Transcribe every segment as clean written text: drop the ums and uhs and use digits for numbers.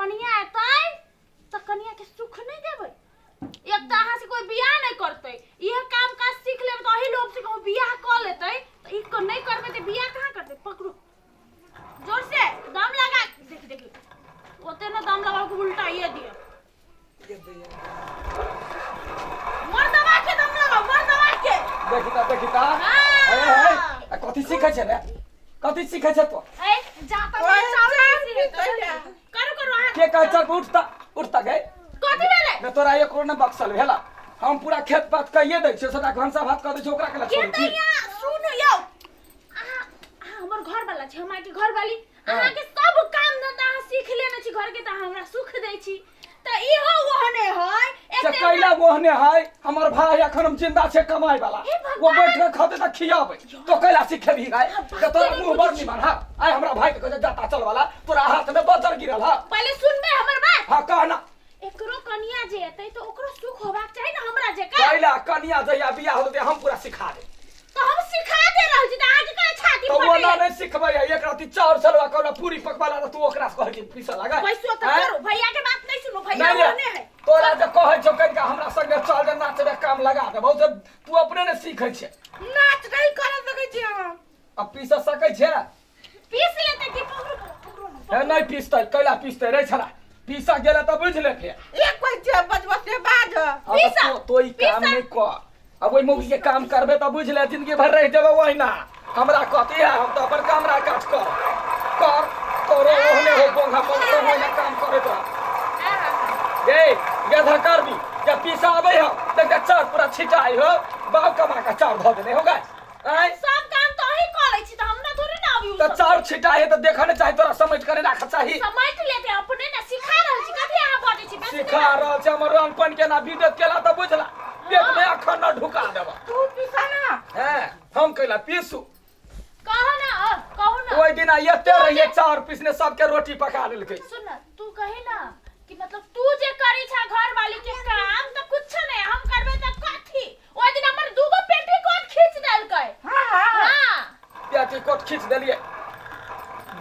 कनिया एतै तऽ कनिया के सुख नहि देबै। एक तऽ अहाँ से कोई बियाह नहि करतै, इहे काम काज सीख लेबै तऽ अही लोभ से कहूँ बियाह कऽ लेतै, तऽ ई नहि करबै तऽ बियाह कहाँ करतै? पकड़ू जोर से, दम लगा, देख देख, ओते ना दम लगाओ कि उल्टा ये दिया। मर्दवा के दम लगाओ, मर्दवा के। देखी ता, देखी ता। हाँ। ए ए, आ कथी सीखै छै रे? कथी सीखै छै तो? ए जाता ओए, में चावल चावल पीसी है। पीसै है। करू करू अहाँ। के कहै छै? उठता उठता गए। कथी भेलै? ने तोरा एको ने बक्सल भेला। हम पूरा खेत पात कहिए दै छियै, सबटा घनसा भात कऽ दै छियै, ओकरा केला के छोड़ै तऽ छी? यहाँ सुन यौ, अहाँ अहाँ हमर घर वाला छी, हम अहाँके घर वाली। हाँ। अहाँके सब काम धंधा अहाँ सीख लेने छी घर के, तऽ अहाँ हमरा सुख दै छी, तऽ इहो ओहने है। से एते कैला ओहने है? हमर भाई एखन हम जिंदा छै कमाई वाला। हे भगवान! वो बैठ के खते तऽ खियाबै तो कैला सिखेबही गाय? बात तऽ तोरा नहि मुंह बड़ बुझै छी। निमन। हा, आइ हमरा भाई के कहै जाता चल वाला, तोरा हाथ में बजर गिरल हा। पहिले सुनबे हमर बात? हाँ, कहना। एकरो कनिया जे एतै तऽ ओकरो सुख होबाक चाही ने हमरा जेका। कैला? कनिया जहिया बियाह होतै हम पूरा सिखा दे। तऽ हम सिखा दे रहल छी, तऽ अहाँके कहै छाती तऽ ओना फटैया। नहि सिखबै है। एक राति चाउर सलवा कोना पूरी पकवाला तऽ तू ओकरा से कहै कि पीसऽ लगा। पैसो तऽ आँय? करू, भैया के बात नहीं सुनू, भैया नहीं ओहने है। तोरा जे कहै छौ कनिका हमरा संगे चल जे नाचबे काम लगा देबौ, से तू अपने ने सीखै छै। नाच नहीं कर सकै छी हम। आ पीस सकै छै? पीस लेतै कि? पकड़ू पकड़ू ना। हे, नहि पीसतै। कैला पीसतै रे छला? पीसा गेलै तऽ बुझि ले फेर। एक कोई जे बजबो से बाज। आ तऽ पीसा, तो ई काम पीसा। नहि कर। अब ओहि मौगी के काम करबे तऽ बुझि ले जिंदगी भर रहि जेबै ओहिना। हमरा कथी है? हम तऽ अपन काम राज काज कर कर तोरो ओहने हो बोंगा पर तो ओहिना काम करे तोरा। गे गधा कर दी जब पीसा आबै हो तऽ देख चाउर पूरा छिटाइ हो। बाप कमा के चाउर धऽ देने हो गाय। आँय? सब काम तऽ अहीं कऽ लै छी, तऽ हमरा थोड़े ना अभी उ तऽ सब। चाउर छिटाइ है तऽ देखऽ ने चाही तोरा, समझ करे राखऽ चाही। समझ लेते अपने ने, सिखा रहल छी। कथी अहाँ बजै छी बेसी? सिखा रहल छै। हमर रंगपन केना विद्युत केला तऽ बुझला पेट में अखन न ढुका देबा। तू पिसा ना। हैं, हम कैला पीसू? कहू ना, कहू ना। ओहि दिना एते रहिए चाउर पीसने, सबके रोटी पका देलकै। सुन ना, तू कही ना कि मतलब तू जे करी छा घर वाली के काम तऽ कुछ नहीं, हम करबे तऽ कथी? ओहि दिन हमर दूगो पेटीकोट खींच देलकै। हाँ हाँ। हाँ। पेटीकोट खींच देलिए,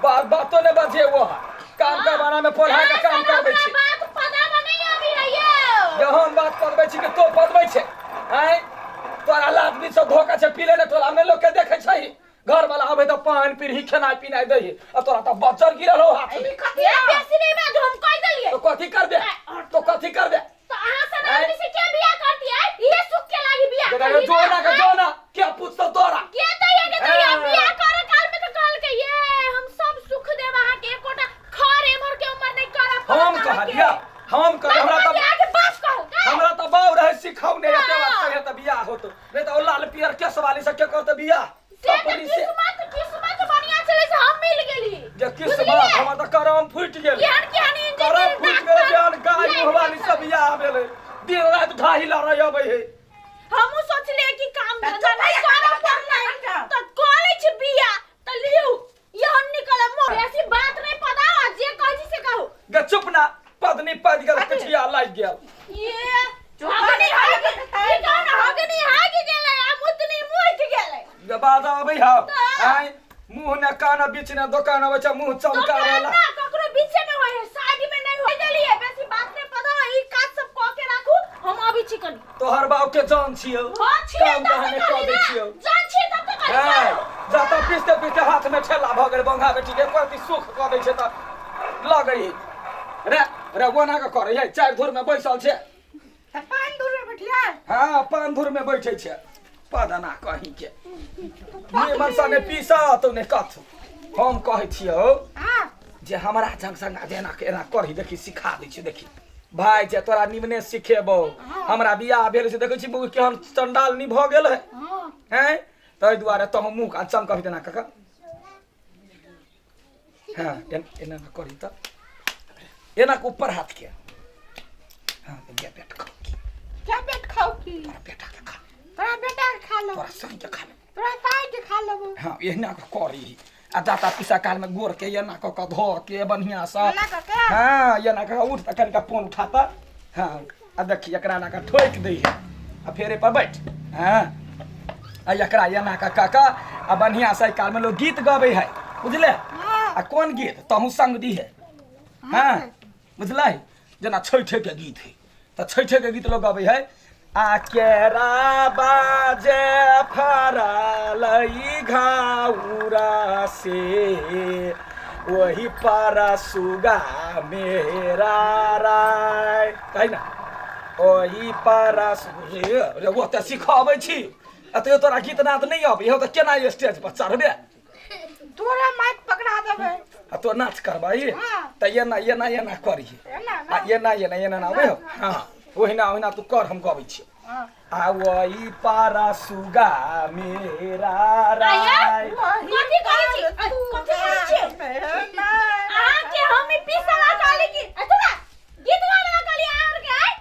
बात बातो ने बजे वो है। काम करवाना में पोल्हा के काम करबै छी। बात पदावा नहीं अभी है यो। जे हम बात पदबै छी कि तो पदबै छै? आँय, तोरा लात बीच से धोखा छै। पीले ने टोला में लोग के देखै छै, घर वाला आबै तऽ पानि पीरही खेनाइ पिनाइ दै, आ तोरा तऽ बच्चर गिरल हो हाथ में। ई कथी ए बेसी नहीं बाजू, हम कह देलिए। तो कथी कर दे? तो कथी कर दे? तो अहाँ सब आदमी से क्या बियाह करती है? ये सुख के लागी बियाह देखा करही जो ना के जो ना क्या पूछतो तोरा? के तो ये के तो ये हाँ। बियाह करे काल में तो कहल के ये हम सब सुख देब अहाँ के, एकोटा खर एमहर के उमर नहीं करब। हम कहलिया, हम कह हमरा तऽ तऽ बियाह के बाप कहल का? हमरा तऽ बाप रहे सिखौने एते बात। हाँ। कहिया तऽ बियाह होतो, नहीं तऽ ओ लाल पियर केस वाली से के करते बियाह? से तऽ टपरी से। किस्मत, किस्मत बढ़िया छलै से हम मिल गेली। जे किस्मत? बुझलियै? हमर तऽ करम फूटि गेल। केहन केहन करम इंजीनियर, फूटि गेल। डॉक्टर, बिहान गाय लाइन मुहवाली में सब बियाह भेलै, दिन राति ढाही लड़ाई अबै है। हमहूँ सोचलियै कि काम तऽ धंधा चुप नहि भैया, करऽ काम पड़लै कर। तऽ कऽ लै छी बियाह, तऽ लियौ यहन निकले मोर। बेसी बात नहीं पता, जे कहै छी से कहू। गे चुप ना, पदनी पद गेल, पिठिया लागि गेल। ये चुप हगनी भैया, हग ई कहू ना, हगनी हग गेलै आ मुतनी मुइत गेलै। जे बाद अबै हौ। तऽ? आँय, मुँह ने कान बीच ने दोकान अबै छै मुँह चमकाबै दोकान ला। ना ककरो बीचे में होय है, साइड में नहीं होय। देलिए बेसी बात नहीं पता, ई काज सब कऽ के राखू, हम अबै छी कनी। तोहर बाप के जान छियौ। हां छियै। काम तब कहाने तऽ कऽ दै कहली छियौ। ना, जान छियै तब तऽ कहली। हैं, करू। जतऽ पीसते पीसते हाथ में ठेला भऽ गेल बंगा बेटी के प्रति सुख कऽ दै छै तऽ लगै है रे रे ओना के करै है। चारि धुर में बैसल छै। तऽ पानि दूर में बैठिया। हाँ, पान धुर में बैठे छै पदना कहीं के। निमन सँ ने पीसत ने कथु। हम कहै छियौ हाँ। जे हमरा जंग संग जेना के एना करही, देखी सिखा दै छियौ। देखी भाय, जे तोरा निमने सिखेबौ। हमरा बियाह भेल छै, देखै छी बौआ केहन चंडाल नि भऽ गेल है। हाँ। हैं, ताहि दुआरे तहु मुँह कान चमकबही तेना कऽ कऽ। हाँ, एना ना करी तऽ एना के ऊपर हाथ के। हाँ, गे पेट खाओ की? क्या पेट खाओ की? तोरा बेटा के खा। तोरा बेटा के खा लो। तोरा संग के खा ले। तोरा साई के खा लेबो। हाँ, एहिना के करी आ जाता पिसा काल में गोर के एना कऽ कऽ धो के बढ़िया से। एना कऽ के? हाँ, एना कऽ उठ तऽ कनिका फोन उठाता। हाँ, आ देखी एकरा एना कऽ ठोकि दै है आ फेर एहि पर बैठ। हाँ, आ एकरा एना कऽ कऽ कऽ आ बढ़िया से एहि काल में लोग गीत गबै है, बुझले? हाँ। आ कोन गीत? तहूँ संग दी है। हाँ। बुझलै जेना छठिके गीत है तऽ छठिके गीत लोक गबै है आ केरा बाजे फरलै घाउरा से ओही पर सुगा मेरा राय कही ना ओही पर रे ओ तऽ सिखाबै छी आ तैयो तोरा गीत नाद नहि अबै हौ तऽ केना स्टेज पर चढ़बे तोरा माइक पकड़ा देबै आ तो नाच करबै हाँ। तऽ एना एना एना करही एना आ एना एना एना एना अबै हौ हँ ओहिना ओहिना तू कर हम गबै छियौ हाँ। आ वही पारा सुगा मेरा राय कथी करै छी? कथी करै छी? अहाँके हम ई पीसला कहली कि अच्छा गीत गाबै कहली अहाँ के आइ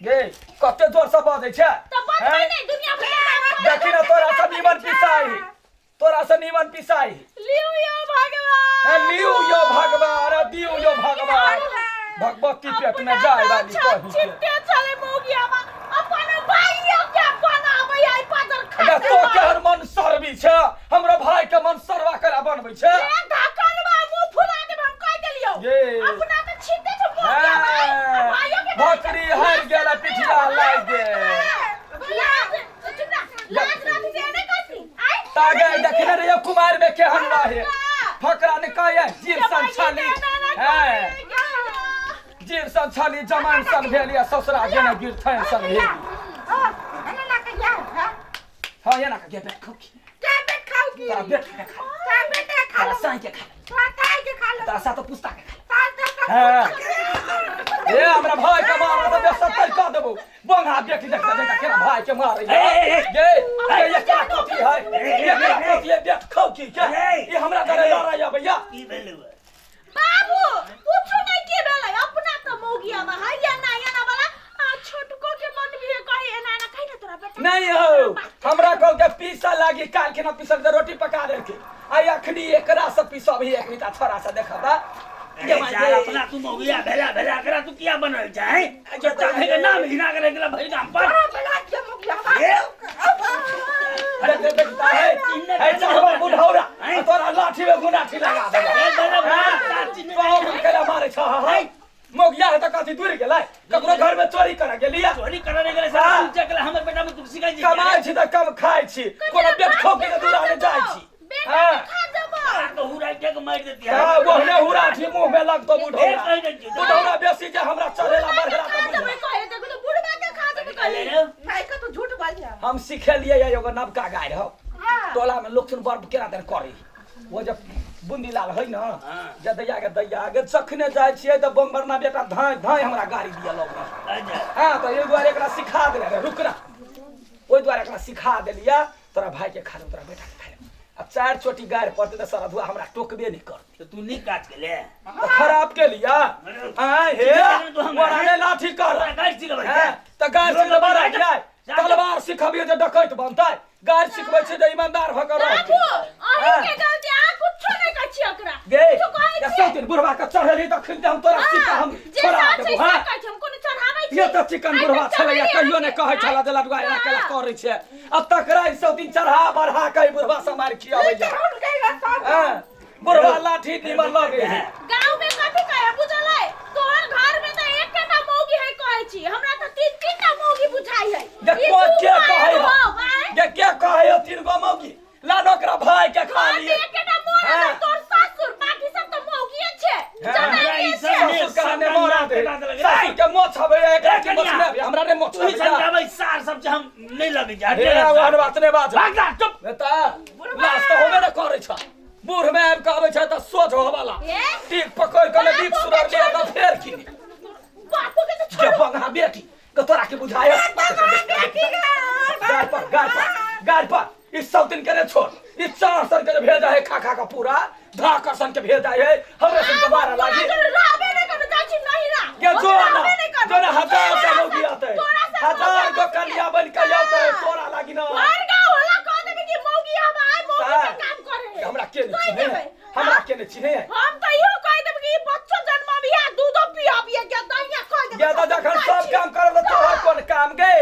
गे कते जोर से बजै छै तऽ बजबै हैं? नहि दुनिया भरि के देखी ना तोरा से नीमन पिसाई तोरा से नीमन पिसाई लिउ यो भगवान ए, लिउ यो भगवान आ दिउ यो भगवान भगवती पेट में जाय वाली कही के चिट्टे चले मौगियावा अपन भाइयो के बनाबै है पादर खा गे तो केहन मन सरबी छै हमरा भाई के मन सरवा करा बनबै छै ए ढकलवा मुंह फुला देब हम कह देलियो ये। अपना तऽ छिट्टे छै मौगिया भाई हैं, भाइयो के बकरी हारि गेल आ पिठिया लागि गेल लाज चुप ना लाज राखी से नहीं करती आई तागे देखने रहियो कुमार में केहन रहे फकरा ने कहे जीर सन छाली हैं जीर सन छाली जमान सन भेल या ससुरा गेने गिरथैन सन भेल हाँ एना के बेट खाउ की तोरा बेट के खा तोरा साई के खा तोरा सातो पुस्ता के खा हाँ। ए हमरा भाई के मारा तऽ बेसत्तर कऽ देबौ बंगा बेटी देख देख केना भाई के मारै ए, ए, ए, गे ए एकरा कथी है एकरा कथी है बेट खाउ की के ई हमरा घरे लड़ाई अबैया की भेलौ बाबू पूछो नहीं के भेलै अपना त मौगिया बा है या ना या ना वाला आ छोटको के मन भी है कहे एना एना कहि ना तोरा बेटा नहीं हो हमरा कहल के पीसा लागी काल के ना पीसल के रोटी पका देलके आ अखनी एकरा से पीसब ही एकनी ता छोरा से देखबा अरे साल अपना तू मौगिया भेला भेला एकरा तू किया बनल चाहे चट्टा भाई के नाम हिना के रह गेला भरि गाम पर ए, अरे देख देखता है है चढ़वा बुढ़ौरा आ तोरा लाठी में गुनाठी लगा देबा ए, भेला भेला, सार चिन्ह बाबू केला मारे छ हां मोगिया है त कथी दूर गेलै ककरो घर में चोरी करे गेलिया चोरी करे रह गेले सार तू चकला हमर बेटा में तू सिखाई छी कमाइ छी त कम खाइ छी कोनो बेट खोके के दूर आने जाइ छी बेटा के खा देबो तो हुरा के मार देती है हां ओहने हुरा छी मुंह में लगतो बुढ़ौरा कहि दै छी। बुढ़ौरा बेसी जे हमरा चढ़ेला बुढ़बा के बढ़ेला खा त देबै बुझ कहे देखो तो बुढ़बा के खा देबै कहे झूठ बाज हम सिखेलियै एगो नवका गाय हो टोला में लोग सुन बड़ केना देर करे वो जब बूंदी लाल है ना हाँ। जे दैया के दैया के जखने जाइ छियै तऽ बमबरना बेटा धाँय धाँय हमरा गाड़ी दिअ लगल अच्छा हाँ तऽ एहि दुआरे एकरा सिखा देले रे रुक ना ओहि दुआरे एकरा सिखा देलियै तोरा भाई के खा ले तोरा बेटा के खा ले आ चारि चोटी गारि पड़तै तऽ सरधुआ हमरा टोकबे नहि करतै तो तू नीक काज केले तऽ खराब के लिया आँय हे मोरा ने लाठी कर तोरा गारि सिखबै हैं? तऽ गारि सिखबै बड़ा जाय तलवार सिखबियो जे डकैत बनतै गारि सिखबै छै जे ईमानदार भऽ कऽ बाबू रहतै अहीं के गलती अहाँ कुछो नहि कहै छी ओकरा गे कुछो कहै या छी सौ दिन बुढ़वा के चढ़ेली तखन तऽ हम तोरा सिक्का हम जे छोड़ा सच देबो छै से हाँ कहै छी हम कोनो चढ़ाबै छी ये तऽ चिकन आइ बुढ़वा तक छलैया चढ़ेलियै कहियो नहि कहै छला जे लडुआ एना केला करै छै आ तकरा ई सब दिन चढ़ा बढ़ा के ई बुढ़वा सब मारि खियाबैया हाँ, बुढ़वा लाठी निमन लगे है गाँव में कथी कहे बुझलै तोहर घर में तऽ एकेटा मौगी है कहै छी हमरा तऽ तीन तीन टा मौगी बुझाइ है जे ई को दू के गो कहै एगो हो हौ, आँय? जे के कहै हो तीन गो मौगी ला ओकरा भाई के खा हँ, लिए तऽ एकेटा मोर हाँ। है तोर सासुर बाकी सब तऽ मौगिए छै हाँ। जनानिए ई छै सब सासुर के ने मोरा दे सासुर के मोछ हवे एकरा के मोछ नहि हवे हमरा ने मोछ तू ही हवे समझाबै सार सब से हम नहीं लगै छै हे ओहन बात नहि बाज भाग जा चुप बेटा लाश तऽ होबे ने करै छ बूढ़ में आबि कऽ अबै छै तऽ सोझ होबला ए? टीक पकड़ि कऽ ने बीक सुधर लिअ तऽ फेर की बापो के तऽ जे छोड़ू बंगहा बेटी के तोरा के बुझाय गाड़ पर गाड़ पर गाड़ पर ई सब दिन के ने छोड़ ई चार सन के जे भेजा है खा खा के पूरा धाकर सन के भेजा है हमरे सन के मारा लागी रहबे नहि करबै जाइ छी नहिरा के जो ना रहबे नहि करबै जो ना हजार के मौगी आते तोरा से हजार गो कन्या बन के आते तोरा लागी ना भर गाँव होला कह देबै कि मौगी हम आइ मौगी के काम करे है हमरा के नहीं कहि चिन्हे देबै हमरा के नहीं चिन्हे हम तऽ इहो कहि देबै कि ई बच्चो जन्मबिया दूधो पियाबिया के दहिया कहि देबै गे तऽ जखन सब काम करब तऽ तोहर कोन काम गे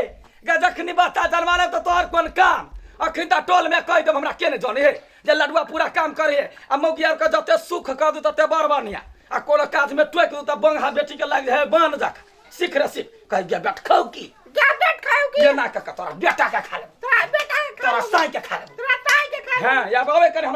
गे जखनी बच्चा जन्मा लेब तऽ तोहर कोन काम अखन तऽ टोल में कहि देब हमरा के नहीं जाने हे जे लडुआ पूरा काम करे हे आ मौगी आर के जते सुख कर दू तते बड़ बढ़िया आ आ कोनो काज में टोकि दू तऽ बंगहा बेटी के लागि जाइ है बान जक सीख रे सीख कहि गे बेट खाउ की जा बेट खाओ की केना के तोरा बेटा के खा लेब तोरा बेटा के खा तोरा लेबो। साई के खा लेब तोरा ताई के खा लेबो। हाँ या बाबे करे हमरा।